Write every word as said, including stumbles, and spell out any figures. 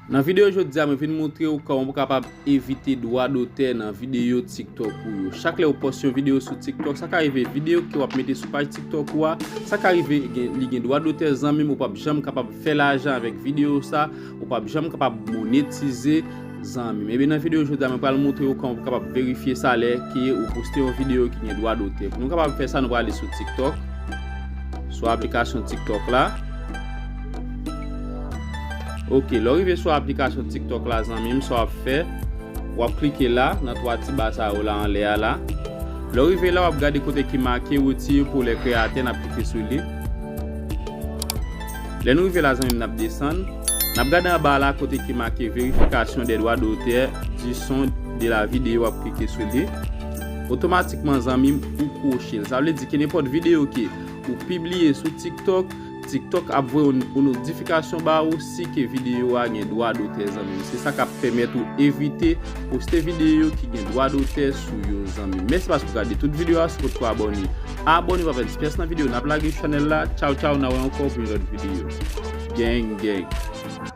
Nan videyo jodi a, mwen vin montre w kòman w kapab evite dwa dotè nan videyo TikTok ou yo. Chak lè w poste yon videyo sou TikTok, sa ka rive videyo ke w ap mete sou paj TikTok ou a, sa ka rive gen, li gen dwa dotè zanmi m, ou p ap janm kapab fè lajan avèk videyo sa, ou p ap janm kapab monetize zanmi m. Ebyen, nan videyo jodi a, mwen pral montre w kòman w kapab verifye sa lè ke ou poste yon videyo ki gen dwa dotè. Pou nou kapab fè sa, nou prale sou TikTok, sou aplikasyon TikTok la. Ok, lè w rive sou aplikasyon TikTok la, zanmi m, sa w ap fè, w ap klike la, nan twa ti ba sa yo la, anlè a la. Lè w rive la, w ap gade kote ki make retire pour les créateurs, n ap klike sou li. Lè nou rive la, zanmi m, n ap desann. N ap gade anba la kote ki make vérification des droits d'auteur du son de la vidéo, w ap klike sou li. Otomatikman, zanmi m, ou kwoche l. Sa vle di ke nenpòt videyo ke ou pibliye sou TikTok, TikTok ap voye yon, yon notifikasyon ba ou si ke videyo a gen dwa dotè, zanmi m. Se sa k ap pèmèt ou evite poste videyo ki gen dwa dotè sou yo, zanmi m. Mèsi paske w gade tout videyo a, si w potko abòne, abòne, pa pèdi pyès nan videyo, n ap lage chanèl la. Tchaw, tchaw, n a wè ankò pou yon lòt videyo. Gang, gang.